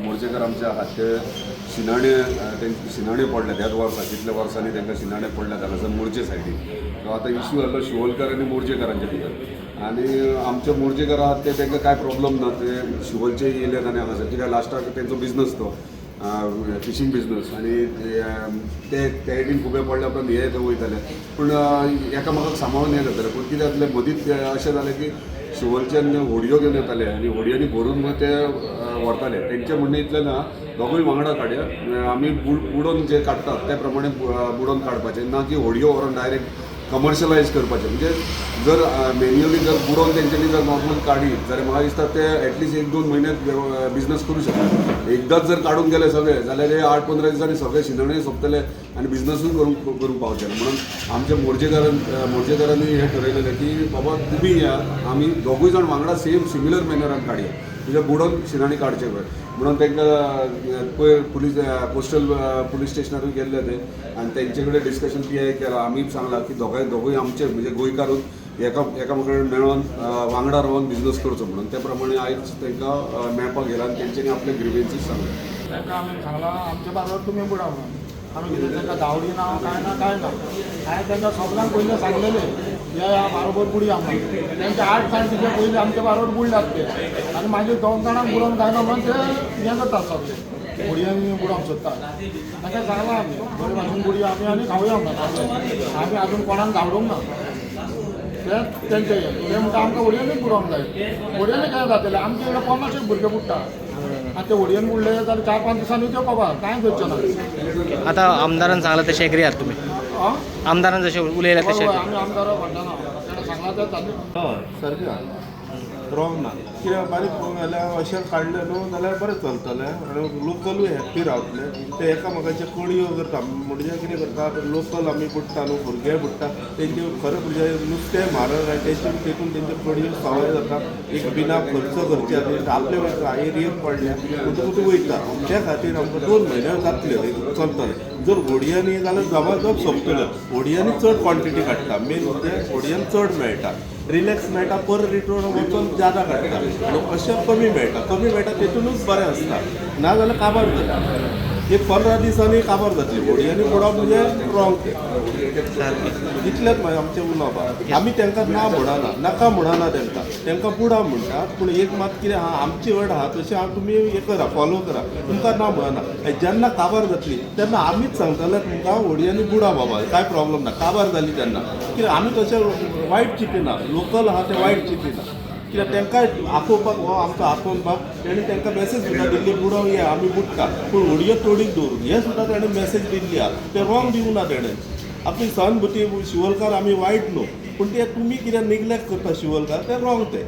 मोर्जेकर आमचे आहात ते शिनाणे, तेंचे शिनाणे पडले त्याच वर्सा. कितल्या वर्सांनी तांकां शिनाणे पडल्यात हांगासर मोर्जे सायडीन. सो आतां इश्यू जाल्लो शिवोलकर आनी मोर्जेकरांच्या भितर आनी आमचे मोर्जेकर आहात ते तांकां कांय प्रॉब्लम ना. ते शिवोलचे येयल्यात आनी हांगासर कित्याक लास्टाक तेंचो बिजनस तो फिशींग बिजनस आनी ते ते सायडीन खुबे पडल्या उपरांत हे थंय वयताले, पूण एकामेकाक सांबाळून हें जातालें. पूण कितें जातलें, मदींच ते अशें जालें की शिवोलच्यान होडयो घेवन येताले आनी होडयांनी भरून मग ते व्हरताले. तेंचें म्हणणें इतलें ना, दोगूय वांगडा काडया, आमी बुडोवन जे काडटात ते प्रमाणे बुडोवन काडपाचें, ना की होडयो व्हरोन डायरेक्ट कमर्शलायज करपाचें. म्हणजे जर मेन्युअली जर बुडोवन तेंच्यांनी जर नॉर्मल काडीत जाल्यार म्हाका दिसता ते एटलिस्ट एक दोन म्हयन्यात बिजनस करूं शकतात. एकदांच जर काडून गेले सगळे जाल्यार हे 8-15 दिसांनी सगळे शिंदणे सोंपतले आनी बिजनसूय करूंक करूंक पावचे ना. म्हणून आमच्या मोर्जेकारांनी हें ठरयलेलें की बाबा तुमी या, आमी दोगूय जाण वांगडा सेम सिमिलर मॅनरान काडया, म्हणजे बुडोवन शिनाणी काडचे पळय. म्हणून तांकां पयर पुलीस कोस्टल पुलीस स्टेशनारूय गेल्ले ते आनी तेंचे कडेन डिस्कशन पी I केलां. आमी सांगलां की दोगांय दोगूय आमचे म्हणजे गोंयकारूच एकामेका कडेन मेळोन वांगडा रावन बिजनस करचो म्हणून. त्या प्रमाणे आयज तांकां मेळपाक गेला आनी तेंच्यांनी आपले ग्रिवेन्सीस सांगले. तांकां आमी सांगलां, आमचे बारोबर तुमी बुडा म्हणून. आमी कितें तांकां धांवडी ना, कांय ना, कांय ना. हांवें तांकां सगल्यांक पयलीं सांगलेलें, या या बारोबर बुडया म्हणून. तेंचे 8 जाण तिचे पयलीं आमच्या बारोबर बुडल्यात ते आनी मागीर दोग जाणांक बुडोवंक जायना म्हणून ते हें करतात, सगळे होडयांनी बुडोवंक सोदतात. तांकां सांगलां आमी, बरे भाशेन बुडया आमी आनी खावया म्हणून. आमी आजून कोणाक धांवडूंक ना. ते तेंचे ते म्हणटा आमकां होडयांनीच बुडोवंक जाय. होडयांनी काय जातलें? आमचे कडेन 50 एक भुरगे बुडटा आनी ते होडयेन बुडले जाल्यार 4-5 दिसांनी त्यो कबार कांय करचें ना. आतां आमदारान सांगलां तशें एग्री आहात तुमी? आं. आमदारान जशें उलयलें हय. तशें? हय, आमी आमदारा म्हणटा ना, ताणें सांगलां तें जालें. हय, सारकें आहा, रॉंग ना. कित्याक बारीक पळोवंक गेल्यार अशें काडलें न्हू जाल्यार बरें चलतलें आनी लोकलूय हॅप्पी रावतले. ते एकामेकाचे कळयो करता म्हणजे कितें करता, लोकल आमी बुडटा न्हू, भुरगे बुडटा तेंचे, खरें म्हणजे नुस्तें म्हारग आनी तेंचे तेतून तेंचे कळयो सवाय जाता. एक बिना खर्च करचे खातीर आपले एरियेक पडल्या म्हणटकूच ते वयता. त्या खातीर आमकां 2 म्हयने जातले चलतले. जर होडयांनी जाल्यार जबाजब सोंपतले. होडयांनी चड क्वॉन्टिटी काडटा, मेन म्हणजे होडयान चड मेळटा, रिलॅक्स मेळटा, पर रिटर्न वचून जादा काडटा आनी अशें कमी मेळटा, कमी मेळटा तेतूनच बरें आसता. ना जाल्यार काबार जाता, एक 15 दिसांनी काबार जातली. होडयांनी बुडोवप म्हणजे रॉंग तें. इतलेंच आमचें उलोवप आहा. आमी तांकां ना म्हणना, नाका म्हणना तांकां, तांकां बुडा म्हणटात. पूण एक मात कितें आहा, आमची अट आहा तशें हांव तुमी हें करा, फॉलो करा, तुमकां ना म्हणना. जेन्ना काबार जातली तेन्ना आमीच सांगतले तुमकां, होडयांनी बुडा बाबा, कांय प्रॉब्लम ना. काबार जाली तेन्ना कित्याक आमी तशें वायट चिंतिना, लोकल आहा ते वायट चिंतिना. कित्याक तांकांय आपोवपाक हो आमचो आपोवन बाब तेणी तांकां मॅसेज सुद्दां दिल्ली, बुडोवंक या आमी बुडटा, पूण होडयो तोडीक दवरून हें सुद्दां तेणें मॅसेज दिल्ली आहा. तें रॉंग दिवना ना तेणें. आपली सहानुभूती शिवोलकार आमी वायट न्हू, पूण ते तुमी कितें निग्लेक्ट करता शिवोलकार, तें रॉंग तें.